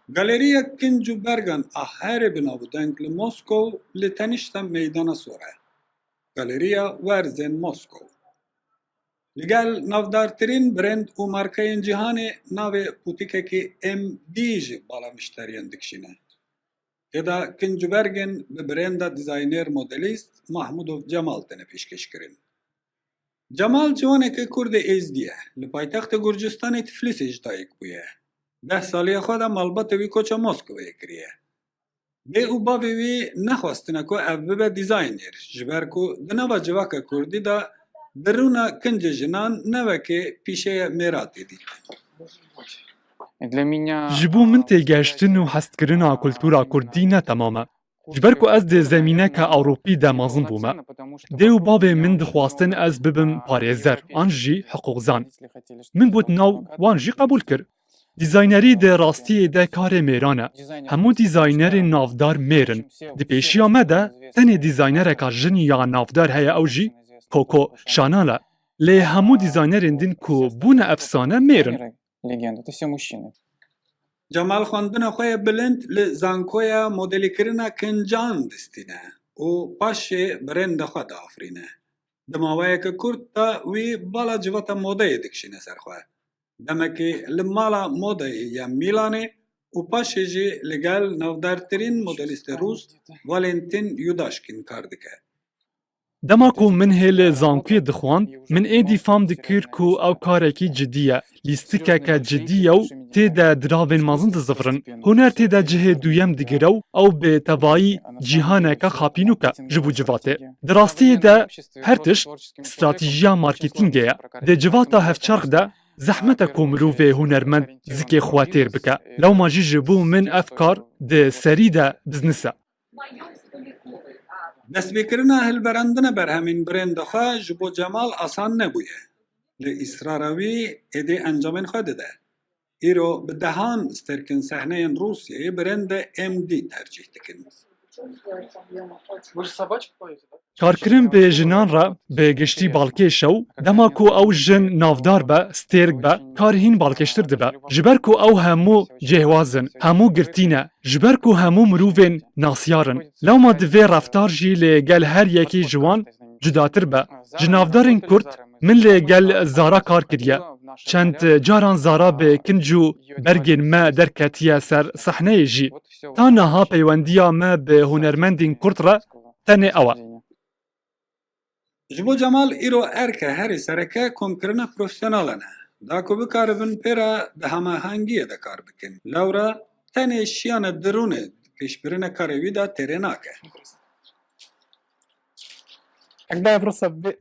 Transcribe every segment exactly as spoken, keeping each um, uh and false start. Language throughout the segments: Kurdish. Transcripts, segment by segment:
Galeriya Kinc û Bergan a herê bi nav û deng li Moskow li tenişta Meydana Sor e. Galeriya Werzên Moskow. Li gel navdartirîn brand û markeyên cîhanê navê bûtîkekî M D jî bala mişteriyan dikişîne. Tê de kinc û bergên bi brenda dizayner modelîst Mahmudov Cemal têne pêşkêşkirin. Cemal ciwaneke Kurdê Êzdî ye. Li paytextê Gurcistanê Tiflîsê ji dayik bûye. Deh saliya xwe de malbata wî koça Moskowayê kiriye. Dê û bavê wî nexwestine ku ev bibe dîzayner, ji ber ku di nava civaka kurdî de dirûna kincê jinan ne wekê pîşeya mêra tê dîtin. Ji bo min têgihiştin û hestkirina kultura kurdî ne temam e. Ji ber ku ez di zemîneke ewropî de mezin bûme, dê û bavê min dixwastin ez bibim parêzer an jî hiqûqzan. Min got na û wan jî qebûl kir. Dîzaynerî di rastiyê de karê mêran e. Hemû dîzaynerên navdar mêr in. Di pêşiya me de tenê dîzaynereka jin ya navdar heye, ew jî Coco Chanel e. Lê hemû dîzaynerên din ku bûne efsane mêr in. Cemal xwendina xwe ya bilind li Zankoya Modelîkirina Kincan distîne û paşê brenda xwe diafirîne. Di maweyeke kurt de wî bala civata modeyê dikişîne ser xwe. Demekî li mala modeyê ya Mîlanê û paşê jî li gel navdartirîn modelîstê rûs Valentin Yudashkin kar dike. Dema ku min hê li zankuyê dixwand, min êdî fam dikir ku ew karekî cidî ye, lîstikeke cidî ye û tê de diravên mezin dizivirin. Huner tê de cihê duyem digire û ew bi tevayî cîhaneke xapînok e ji bo civatê. Di rastiyê de her tişt stratejiya marketingê ye. Di civata hevçerx de zehmet e ku mirovê hunermend zikê xwe têr bike. Lewma jî ji bo min ev kar di serî de biznes e. Destpêkirina hilberandina berhemên brenda xwe ji bo Cemal asan nebûye. Li îsrara wî êdî encamên xwe dide. Îro bi dehan stêrkên sehneyên Rûsyayê brenda M D tercîh dikin. Karkirin bi jinan re bi giştî balkêş e û dema ku ew jin navdar be, stêrk be, kar hîn balkêştir dibe. Ji ber ku ew hemû cihwaz in, hemû girtî ne, ji ber ku hemû mirovên nasyar in. Lewma divê reftar jî li gel her yekî ji wan cudatir be. Ji navdarên Kurd min li gel Zara kar kiriye. Çend caran Zara bi kinc û bergên me derketiye ser sehneyê jî. Ta niha peywendiya me bi hunermendên Kurd re tenê ew e. Ji bo Cemal îro erke herî sereke komkirina profesyonel e. Da ku bikaribin pê re di hemahengiyê de kar bikin. Lewra tenê şiyana dirûnê di pêşbirina karê wî de têrê nake.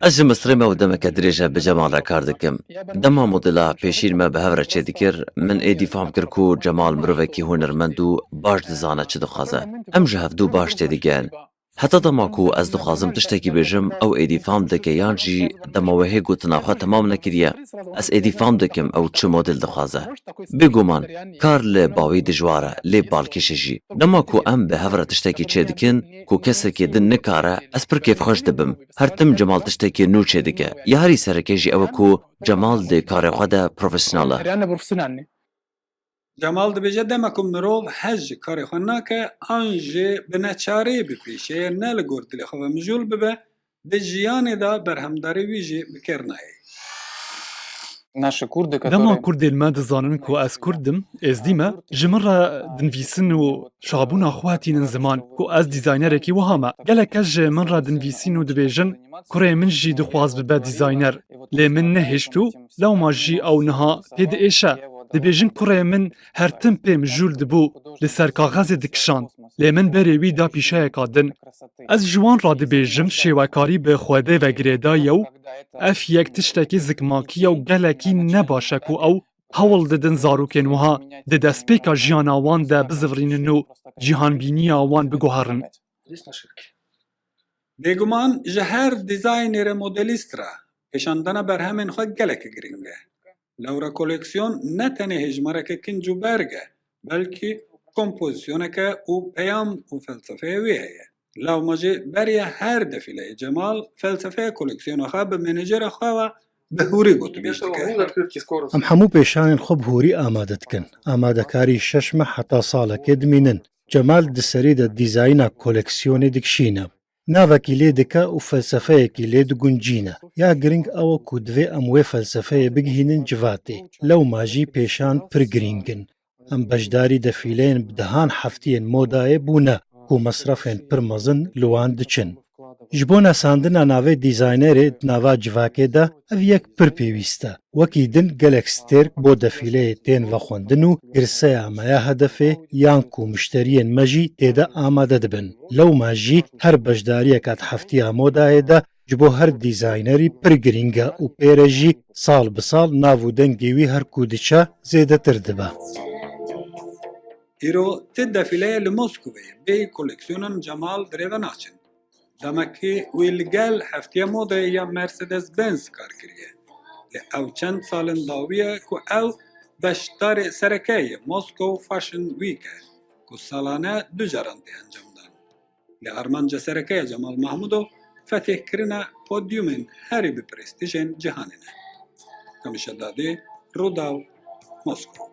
Ez ji Misrê me û demeke dirêj e bi Cemal re kar dikim. Dema modela pêşîn me bi hev re çêdikir, min êdî fam kir ku Cemal mirovekî hunermend û baş dizane çi dixwaze. Em ji hevdû baş têdigehin. Heta dema ku ez dixwazim tiştekî bêjim, ew êdî fam dike yan jî dema wê hê gotina xwe temam nekiriye, ez êdî fam dikim ew çi model dixwaze. Bêguman, kar li bawî dijwar e, lê balkêş e jî. Dema ku em bi hev re tiştekî çêdikin ku kesekî din nikare, ez pir kêfxweş dibim. Her tim Cemal tiştekî nû çêdike. Ya herî sereke jî ew e ku Cemal di karê xwe de profesyonel e. Cemal dibêje, dema ku mirov hez ji karê xwe nake, an jî bi neçarî bi pêşeyê ne li gor dilê xwe ve mijûl bibe, di jiyanê de berhemdarî wî jî bi kêr nayê. Dema Kurdên me dizanin ku ez Kurd im, Êzdî me, ji min re dinivîsin û çabûna xwe tînin ziman ku ez dîzaynerekî wiha me. Gelek kes ji min re dinivîsin û dibêjin, kurê min jî dixwaz bibe dîzayner. Lê min nehişt û lewma jî ew niha pê diêşe. Dibêjin kurê min her tim pê mijûl dibû, li ser kaxezê dikişand. Lê min berê wî da pîşeyeka din. Ez ji wan re dibêjim, şêwekarî bi Xwedê ve girêdayî ye û ev yek tiştekî zikmakî ye û gelekî ne baş e ku ew hewl didin zarokên wiha di destpêka jiyana wan de bizivirînin û cîhanbîniya wan biguherin. Bêguman ji her dîzaynerê modelîst re pêşandana berhemên xwe gelek giring e. Lewra koleksiyon ne tenê hêjmareke kinc û berg e, belkî kompozisyoneke û peyam û felsefeya wê heye. Lewma jî beriya her defîleyê Cemal felsefeya koleksiyona xwe bi menecera xwe ve bi hûrî gotinîş dike. Em hemû pêşanên xwe bi hûrî amade dikin. Amadekarî şeş meh heta salekê dimînin. Cemal di serî de dîzayna koleksiyonê dikişîne. Navekî lê dike û felsefeyekî lê diguncîne. Ya girîng ew e ku divê em wê felsefeyê bigihînin civatê. Lewma jî pêşan pir girîng in. Em beşdarî defîleyên bi dehan heftiyên modayê bûne ku mesrefên pir mezin li wan diçin. Ji bo nasandina navê dîzaynerê di nava civakê de ev yek pir pêwîst e. Wekî din gelek stêrk bo defîleyê tên vexwendin û girseya me ya hedefê yan ku muşteriyên me jî tê de amade dibin. Lewma jî her beşdariyeka di heftiya modayê de ji bo her dîzaynerî pir girîng e û pê re jî sal bi sal nav û dengê wî her ku diçe zêdetir dibe. Îro ti defîleyê li Moskowê bê koleksiyonan Cemal dirêve naçin. Demekî wî li gel heftiya modayê ya Mercedes-Benz kar kiriye. Lê ew çend sal in dawî ye ku ew beşdarê sereke yê Moscow Fashion Week e ku salane du caran tê encamdan. Lê armanca sereke ya Cemal Mahmudov fetihkirina podyumên herî bi prestîjên cîhanê ne. Kamişa Dadê, Rûdaw, Moskov.